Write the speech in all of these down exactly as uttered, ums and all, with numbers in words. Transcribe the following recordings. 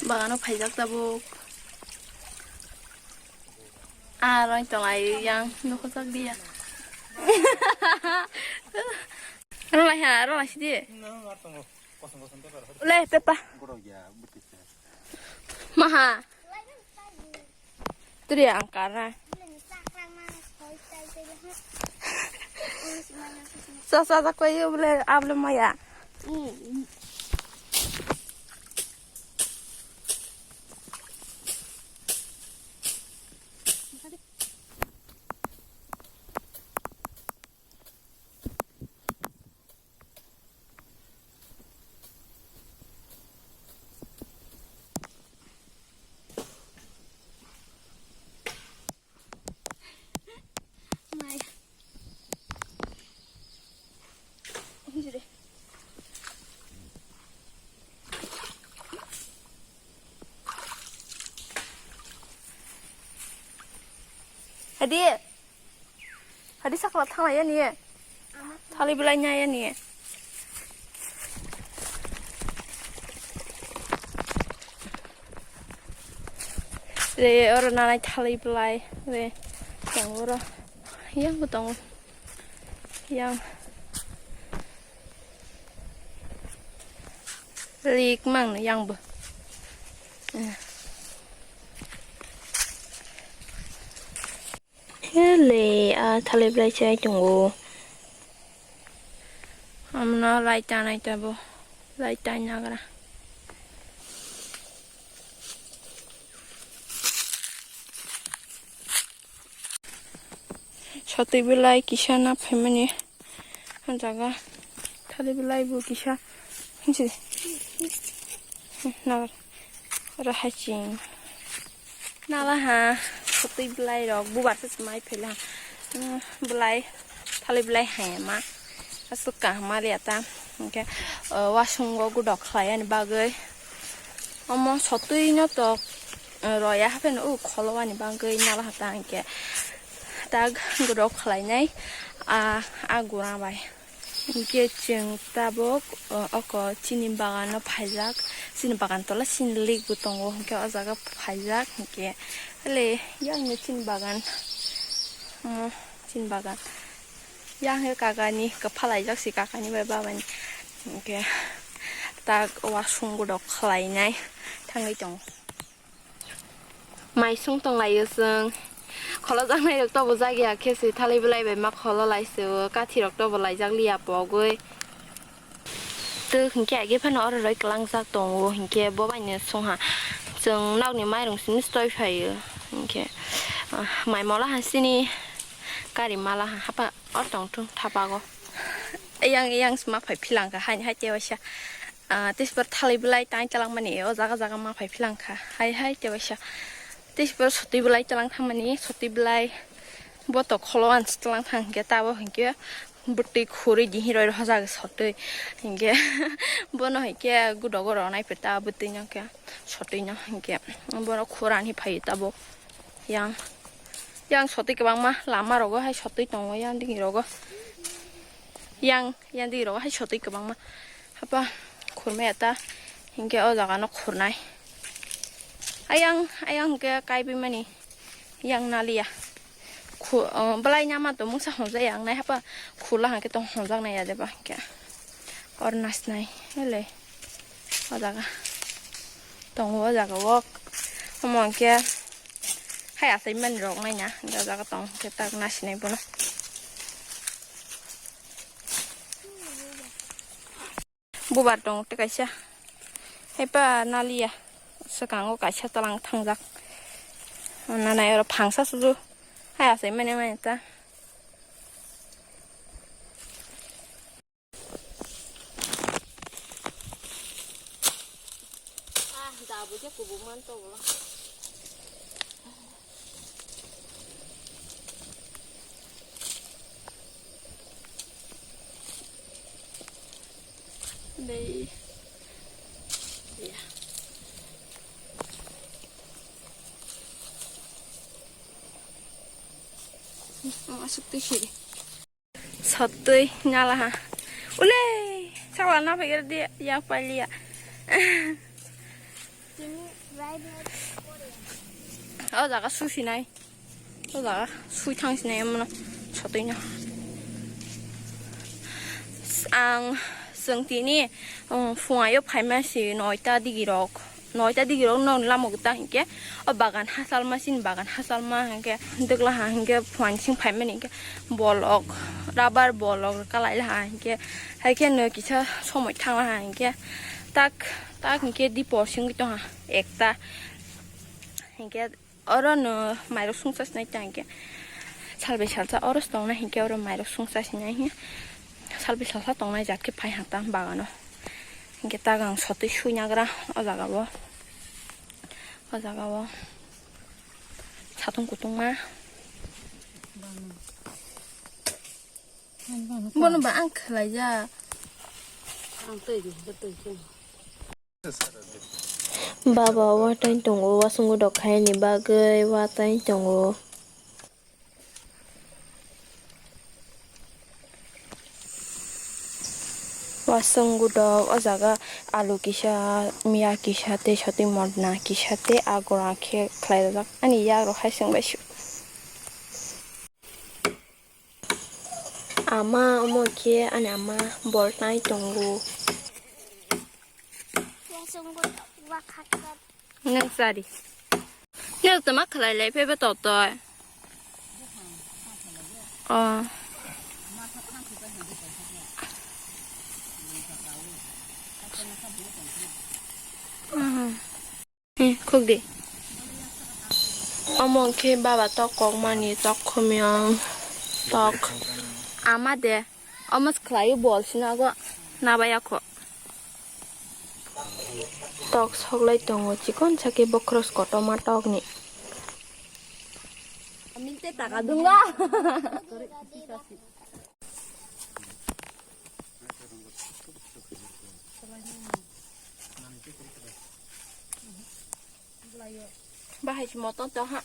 Bagano phaijak tabuk. Ah, roi tong ai yang nukho jak dia. Roi ha, roi sidi. Le, pepa. Maha. Turi ang kara. Sa sa sa koi bole able maya. Hadi. Hadi sakla thangla ya ni. Thali belai nya ya ni. Re oro nanai thali belai re tong oro. Yang bo tong. Yang. Lik mang yang bo. Hele, a thali belai chai tongo. Amno lai tanai tabo. Lai tanagra. Sotwi belai kisa na phaimani. O jaga thali belai bo kisa. Hinsi. Nagar. Oro haching. Nala ha, sotwi belai rok, bubar se mai phela. Hmm, belai, thali belai hai ma. Asuk kaham ma ria ta. Hingke, o, wasung o gudok khlai ani bagwi. Omo sotwi no tok, o, roya hapheno u kholo ani bagwi nala ha ta hingke. Tak gudok khlai nai, a, a gura bai. Hingke chwng tabuk, o, oko chini bagano phaijak, chini bagan tola chini lik bo tongo, hingke o jaga phaijak, hingke le yang no chini bagan, omo chini bagan. Yang he kakani, kwphalaijak si kakani bai babani, hingke tak wasung gudok khlainai thangwi tongo. Mai sung tong laio chwng. Kholo jaknai rok tobo jak ya khe se thali belai bai ma kholo lai se o. Kathi rok tobo laijak liya pogwi. Twk hinkhe age phano oro roi kwlangjak tongo hinkhe bo bai no sung ha. Chwng nokni mairung simi stoi phaio hinkhe, ah, mai mola ha sini kari mala ha hapa oro tong thung thapago. Eyang eyang se ma phai philangkha haini hai tewaisa. Ah, tei sipor thalai belai tang chalangmani o jaga jaga ma phai philangkha. Hai hai tewaisa. Tei sipor sotwi belai chalang thangmani, sotwi belai boto kholo ang chalang thang hinkhe tabo hinkhe bwtwi khurui di hiroi rw jaga sotwi. Hinkhe bono hinkhe gudogo rw nai peta bwtwi no khe sotwi no hinkhe bono khurani phai tabo. Yang, yang sotwi kwbangma lama rogo hai sotwi tongo yang digi rogo. Yang, yang digi rogo hai sotwi kwbangma. Hapa khurmaya ta hinkhe o jaga no khurnai. Ayang, ayang hinkhe kaibi mani yang naliya. Khu-, o, belai nama to mungsa hongjak yang nai hapa khula hinkhe tong hongjak nai ya deba hinkhe. Or nasnai hele o jaga tongo o jaga o. Omo hinkhe. Hai asai mani rok nai na, o jaga tong khe tak nasinai bono. Bubar tong tei kaisa. Hai pa naliya. Swkango kaisa tolang thangjak. Nanai oro phangsa sudu. Hai asai mani mani ta. Ah, da bo je kubu man to wala. Dei. Ya. Masuk tu sini. Sotwi nala ha. Ule, sakla na phaikar di, yak paliya. Tini O jaga susinai. O jaga sui thangsinai, emono sotwino. Ang, chwng tini, um, phunaio phaima si noita digirok. Noita digirok no lama gota hinkhe o bagan hachalma, chini bagan hachalma hinkhe dwgla ha hinkhe phuaini sing phaimani hinkhe bolok, rubber bolok kalai laha hinkhe, haikhe no kisa somoi thang laha hinkhe tak, tak hinkhe dipor singwi tongha ekta hinkhe. Oro no mairok sungsa sinai ta hinkhe salbai salsa oro se tongnai hinkhe oro mairok sungsa sinai hinkhe salbai salsa tongnai jat khe phai hang ta bagano hinkhe tagang sotwi suinagra o jaga o, o jaga o satung kutung ma. Bono ba ang khlai ya. Ang twi di, twi di. Baba watwi tongo, wasung godok khaini bagwi watwi tongo. Wasung godok o jaga alu kisa, miya kisa, tei sotwi modna kisa, tei agora khe khlai rwjak. Ani yak rok hai chwng bai su. Ama, omo khe ani ama bol tai tongo. Nwng sari. Nwng tama khlai lai phaiba totoi. Oh. Hmm, khuk di. Omo khe baba tok kok mani, tok khumyang, tok. Ama de, omo se khlai bol sinago nabaya kho. Tok soklai tongo, chikon sa khe bokhros kotorma tokni. Milte taka dunga. Bahai si moto to ha.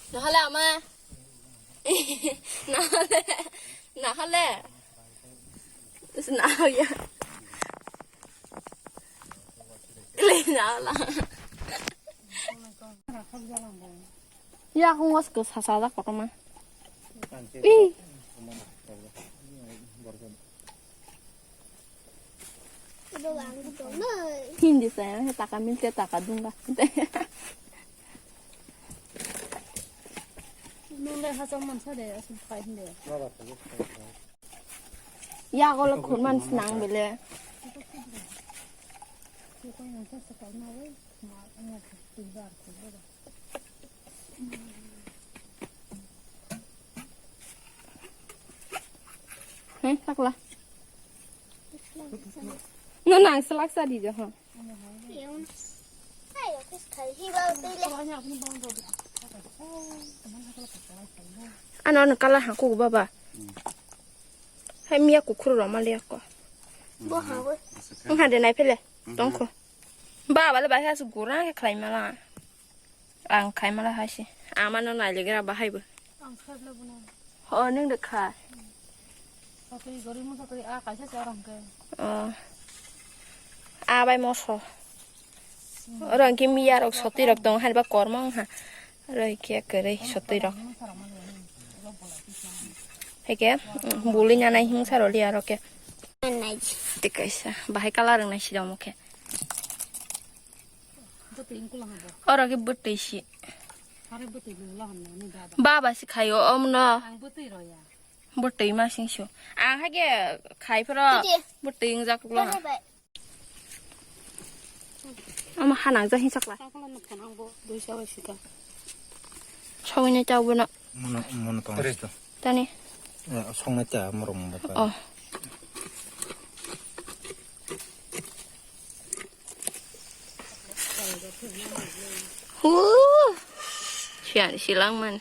Nahale ama. Nahale. Nahale. Nahaya. Nahala. Ya, kung was ko sasa da kotorma. Ih. Hindi saya, taka milte taka dunga. Nung le hachal mansa de, asum khai hinde. Ya, golo khurman snang bele. Hei, takla. No nang selak sa di jo, ha. Ano, ano, kala ha, kuku baba. Hai, miya kukhuru roma liya ko. Bo ha, bo. Ang ha de nai phele. Tongkho. Baba le bai ha su gura ke khlai mala. Ang khai mala ha si. Ama no nai le gra bahai bo. Ho, nung de kha. Sakri gori mo sakri a kaisa se arang ke. Oh. A bai moso. Oro ang khe miya rok sotwi rok tong hai ba kormo wng ha. Oro khe kwrwi sotwi rok. Hai khe, mm, buli nanai himsa roli aro khe. Tei kaisa bahai colour wng nai si rok mo khe. Oro khe bwtwi si. Baba si khaio omno. Bwtwi ma sing su. Ang hai khe khai phro bwtwi wng jak lo. Omo hanang jak hing sakla. Songwi nai chao bono. Mono, mono tong. Tani. Eh, songna cha morong mo. Oh. Hu. Sian silang man.